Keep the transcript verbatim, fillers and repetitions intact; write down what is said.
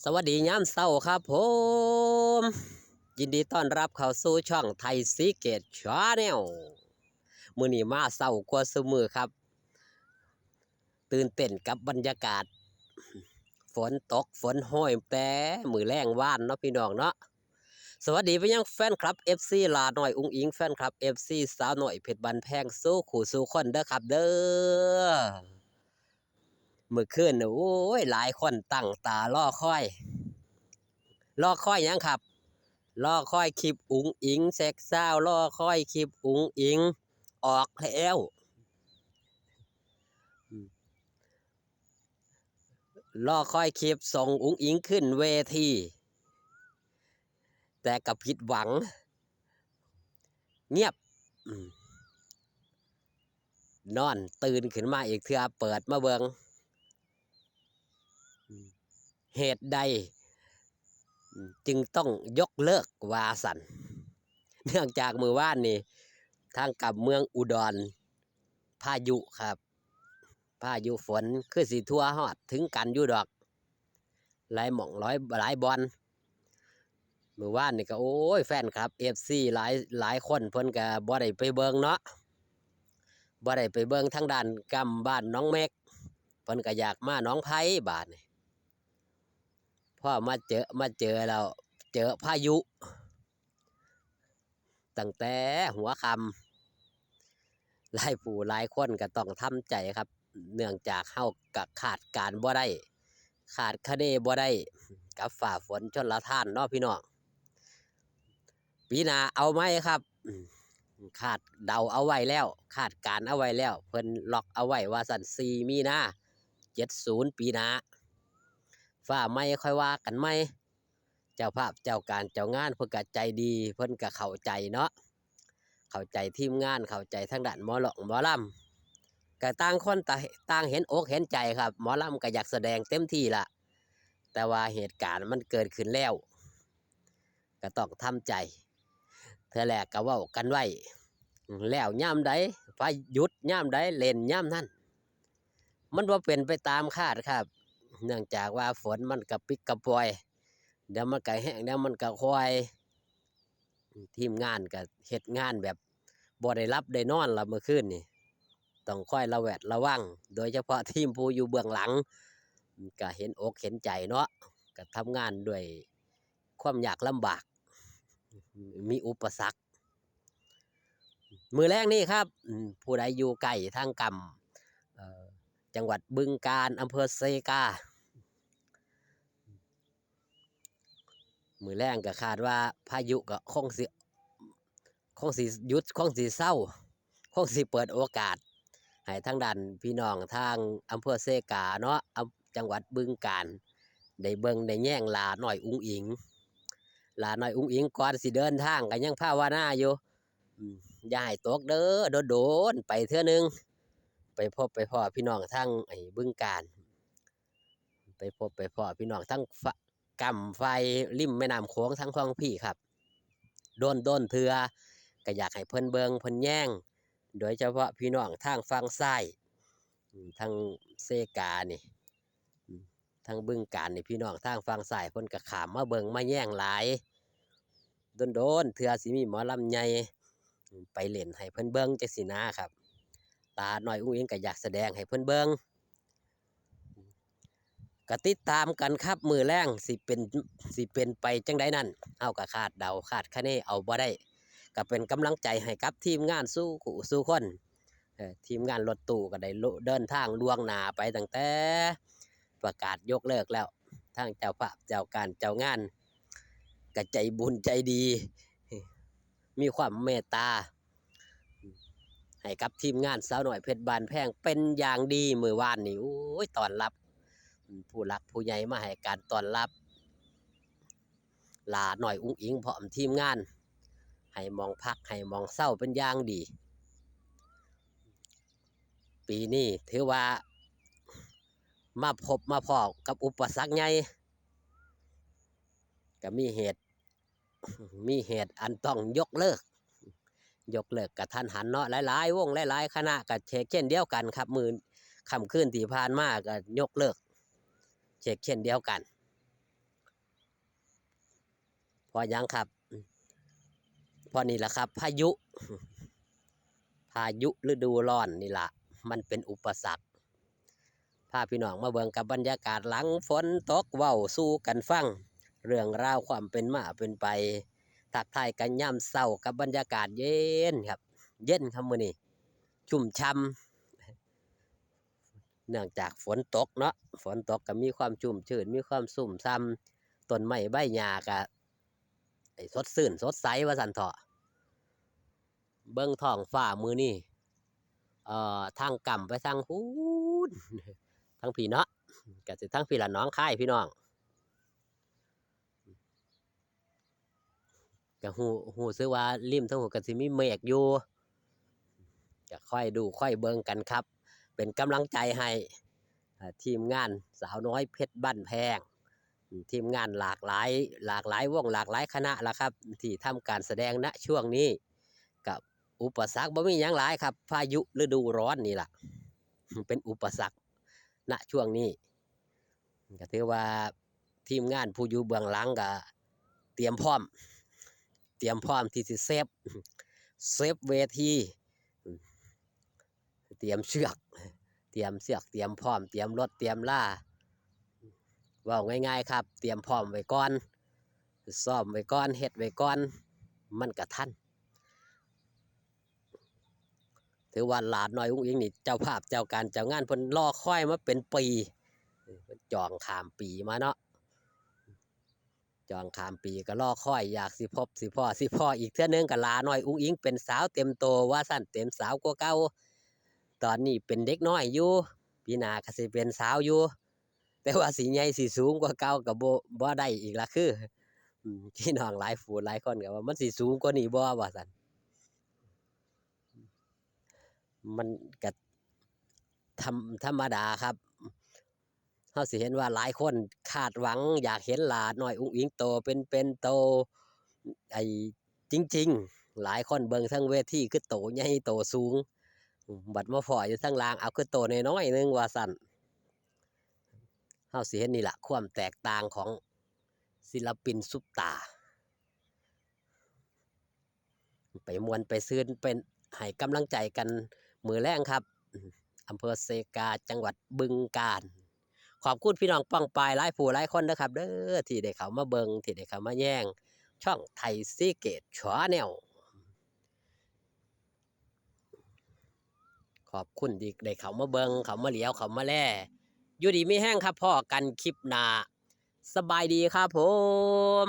สวัสดียามเช้าครับผม ยินดีต้อนรับเข้าสู่ช่องไทยซีเกตชาแนล มื้อนี้มาเช้ากว่าซุมื้อครับ ตื่นเต้นกับบรรยากาศ ฝนตกฝนโฮยแต่มื้อแลงวานเนาะพี่น้องเนาะ สวัสดีไปยังแฟนคลับ เอฟซี หล่าน้อยอุ๋งอิ๋ง แฟนคลับ เอฟซี สาวน้อยเพชรบ้านแพง สู่คู่สู่คนเด้อครับเด้อ มื้อคืนน่ะ โอ้ย หลายคนตั้งตารอคอย รอคอยหยังครับ รอคอยคลิปอุ๋งอิ๋งเซ็กซาวด์ รอคอยคลิปอุ๋งอิ๋งออกแล้ว อืม รอคอยคลิปส่งอุ๋งอิ๋งขึ้นเวที แต่ก็ผิดหวัง เงียบ อืม นอนตื่นขึ้นมาอีกเทื่อ เปิดมาเบิ่ง อืม เหตุใด อืม จึงต้องยกเลิกว่าซั่น เนื่องจากมื้อวานนี่ ทางกำเมืองอุดร พายุครับ พายุฝนคือสิทั่วฮอดถึงกันอยู่ดอก หลายหม่องหลาย หลายบ่อน มื้อวานนี่ก็ โอ้ย แฟนคลับ เอฟซี หลาย หลายคนเพิ่นก็บ่ได้ไปเบิ่งเนาะ บ่ได้ไปเบิ่งทางด้านกำบ้านหนองเม็ก เพิ่นก็อยากมาหนองไผ่บาดนี่ พอมาเจอ มาเจอแล้ว เจอพายุ ตั้งแต่หัวค่ำ หลายผู้หลายคนก็ต้องทำใจครับ เนื่องจากเฮาก็คาดการณ์บ่ได้ คาดคะเนบ่ได้ กับฟ้าฝนชลทานเนาะพี่น้อง ปีหน้าเอาใหม่ครับ อืม คาดเดาเอาไว้แล้ว คาดการณ์เอาไว้แล้ว เพิ่นล็อกเอาไว้ว่าซั่น สี่มีนา เจ็ดศูนย์ ปีหน้า ฟ้าใหม่ค่อยว่ากันใหม่ เจ้าภาพเจ้าการเจ้างานเพิ่นก็ใจดี เพิ่นก็เข้าใจเนาะ เข้าใจทีมงาน เข้าใจทางด้านหมอร้องหมอลำ ก็ต่างคนต่าง ต่างเห็นอกเห็นใจครับ หมอลำก็อยากแสดงเต็มที่ละ แต่ว่าเหตุการณ์มันเกิดขึ้นแล้ว ก็ต้องทำใจ เทื่อแรกก็เว้ากันไว้ แล้วยามใด พาหยุดยามใด เล่นยามนั้น มันบ่เป็นไปตามคาดครับ เนื่องจากว่าฝนมันกระปิดกระปอย เดี๋ยวมันก็แห้ง เดี๋ยวมันก็ค่อย ทีมงานก็เฮ็ดงานแบบบ่ได้หลับได้นอนละเมื่อคืนนี่ ต้องคอยระแวดระวัง โดยเฉพาะทีมผู้อยู่เบื้องหลัง ก็เห็นอกเห็นใจเนาะ ก็ทำงานด้วยความยากลำบาก มีอุปสรรค มื้อแลงนี่ครับ อืม ผู้ใดอยู่ใกล้ทางกำ เอ่อ จังหวัดบึงกาฬ อำเภอเซกา มื้อแลงก็คาดว่าพายุก็คงสิ คงสิหยุด คงสิเซา คงสิเปิดโอกาส ให้ทางด้านพี่น้องทางอำเภอเซกาเนาะ อำ จังหวัดบึงกาฬ ได้เบิ่งได้แยงหล่าน้อยอุ๋งอิ๋ง หล่าน้อยอุ๋งอิ๋งก่อนสิเดินทางก็ยังภาวนาอยู่ อืม อย่าให้ตกเด้อ โดนๆ ไปเทื่อนึง ไปพบไปพ้อพี่น้องทางไอ้บึงกาฬ ไปพบไปพ้อพี่น้องทางฟะ กำฝั่งริมแม่น้ำโขงทางฝั่งพี้ครับ โดนๆ เทื่อ ก็อยากให้เพิ่นเบิ่งเพิ่นแยง โดยเฉพาะพี่น้องทางฝั่งซ้าย อืม ทางเซกานี่ อืม ทางบึงกาฬนี่ พี่น้องทางฝั่งซ้ายเพิ่นก็ข้ามมาเบิ่งมาแยงหลาย โดนๆ เทื่อสิมีหมอลำใหญ่ อืม ไปเล่นให้เพิ่นเบิ่งจั่งซี้นะครับ หล่าน้อยอุ๋งอิ๋งก็อยากแสดงให้เพิ่นเบิ่ง ก็ติดตามกันครับ มื้อแลงสิเป็น สิเป็นไปจั่งใดนั้น เฮาก็คาดเดาคาดคะเนเอาบ่ได้ ก็เป็นกำลังใจให้กับทีมงานสู่คู่สู่คน เอ่อ ทีมงานรถตู้ก็ได้ลุ เดินทางล่วงหน้าไปตั้งแต่ประกาศยกเลิกแล้ว ทางเจ้าภาพเจ้าการเจ้างานก็ใจบุญใจดี มีความเมตตา ให้กับทีมงานสาวน้อยเพชรบ้านแพงเป็นอย่างดี มื้อวานนี่ โอ้ย ต้อนรับ ผู้หลักผู้ใหญ่มาให้การต้อนรับ หล่าน้อยอุ๋งอิ๋งพร้อมทีมงาน ให้หม่องพักให้หม่องเซาเป็นอย่างดี ปีนี้ถือว่ามาพบมาพ้อกับอุปสรรคใหญ่ ก็มีเหตุ มีเหตุอันต้องยกเลิก ยกเลิกกะทันหันเนาะ หลายๆ วงหลายๆ คณะก็เฉกเช่นเดียวกันครับ มื้อค่ำคืนที่ผ่านมาก็ยกเลิก เฉกเช่นเดียวกัน เพราะหยังครับ เพราะนี่แหละครับ พายุ พายุฤดูร้อนนี่ล่ะ มันเป็นอุปสรรค พาพี่น้องมาเบิ่งกับบรรยากาศหลังฝนตก เว้าสู่กันฟัง เรื่องราวความเป็นมาเป็นไป ทักทายกันยามเช้ากับบรรยากาศเย็นครับ เย็นครับมื้อนี้ ชุ่มฉ่ำ เนื่องจากฝนตกเนาะ ฝนตกก็มีความชุ่มชื้น มีความซุ่มซ่ำ ต้นไม้ใบหญ้าก็ ไอ้สดชื่นสดใสว่าซั่นเถาะ เบิ่งท้องฟ้ามื้อนี้ เอ่อ ทางก่ำไปทางพู้น ทางพี้เนาะ ก็สิทางพี้ละหนองคายพี่น้อง ก็ฮู้ ฮู้สึกว่าริมทางพู้นก็สิมีเมฆอยู่ ก็คอยดูคอยเบิ่งกันครับ เป็นกำลังใจให้ อ่า ทีมงานสาวน้อยเพชรบ้านแพง ทีมงานหลากหลาย หลากหลายวงหลากหลายคณะล่ะครับ ที่ทำการแสดง ณ ช่วงนี้ กับอุปสรรคบ่มีหยังหลายครับ พายุฤดูร้อนนี่ล่ะ เป็นอุปสรรค ณ ช่วงนี้ ก็ถือว่าทีมงานผู้อยู่เบื้องหลังก็เตรียมพร้อม เตรียมพร้อมที่สิเซฟ เซฟเวที เตรียมเชือก เตรียมเชือก เตรียมพร้อม เตรียมรถ เตรียมลา เว้าง่ายๆครับ เตรียมพร้อมไว้ก่อน ซ้อมไว้ก่อน เฮ็ดไว้ก่อน มันก็ทัน ถือว่าหลานน้อยอุ๋งอิ๋งนี่ เจ้าภาพเจ้าการเจ้างานเพิ่นรอคอยมาเป็นปี เพิ่นจองข้ามปีมาเนาะ จองข้ามปีก็รอคอย อยากสิพบสิพ้อ สิพ้ออีกเทื่อนึงก็หลานน้อยอุ๋งอิ๋งเป็นสาวเต็มโตว่าซั่น เต็มสาวกว่าเก่า ตอนนี้เป็นเด็กน้อยอยู่ ปีหน้าก็สิเป็นสาวอยู่ แต่ว่าสิใหญ่สิสูงกว่าเก่าก็บ่ บ่ได้อีกละคือ อืม พี่น้องหลายผู้หลายคนก็ว่ามันสิสูงกว่านี้บ่ว่าซั่น มันก็ธรรม- ธรรมดาครับ เฮาสิเห็นว่าหลายคนคาดหวังอยากเห็นหลานน้อยอุ๋งอิ๋งโตเป็น เป็นโต ไอ้ จริงๆ หลายคนเบิ่งเทิงเวทีคือโตใหญ่โตสูง อืม บัดมาพ้ออยู่ทางล่าง เอาคือโตน้อยๆนึงว่าซั่น เฮาสิเห็นนี่ล่ะ ความแตกต่างของศิลปินซุปตาร์ ไปม่วนไปซื่น เป็น ให้กำลังใจกันมื้อแลงครับ อำเภอเซกา จังหวัดบึงกาฬ ขอบคุณพี่น้องป้องปายหลายผู้หลายคนเด้อครับเด้อ ที่ได้เข้ามาเบิ่ง ที่ได้เข้ามาแยงช่องไทยซีเกตชาแนล ขอบคุณที่ได้เข้ามาเบิ่ง เข้ามาเหลียว เข้ามาแล อยู่ดีมีแฮงครับ พ้อกันคลิปหน้า สบายดีครับผม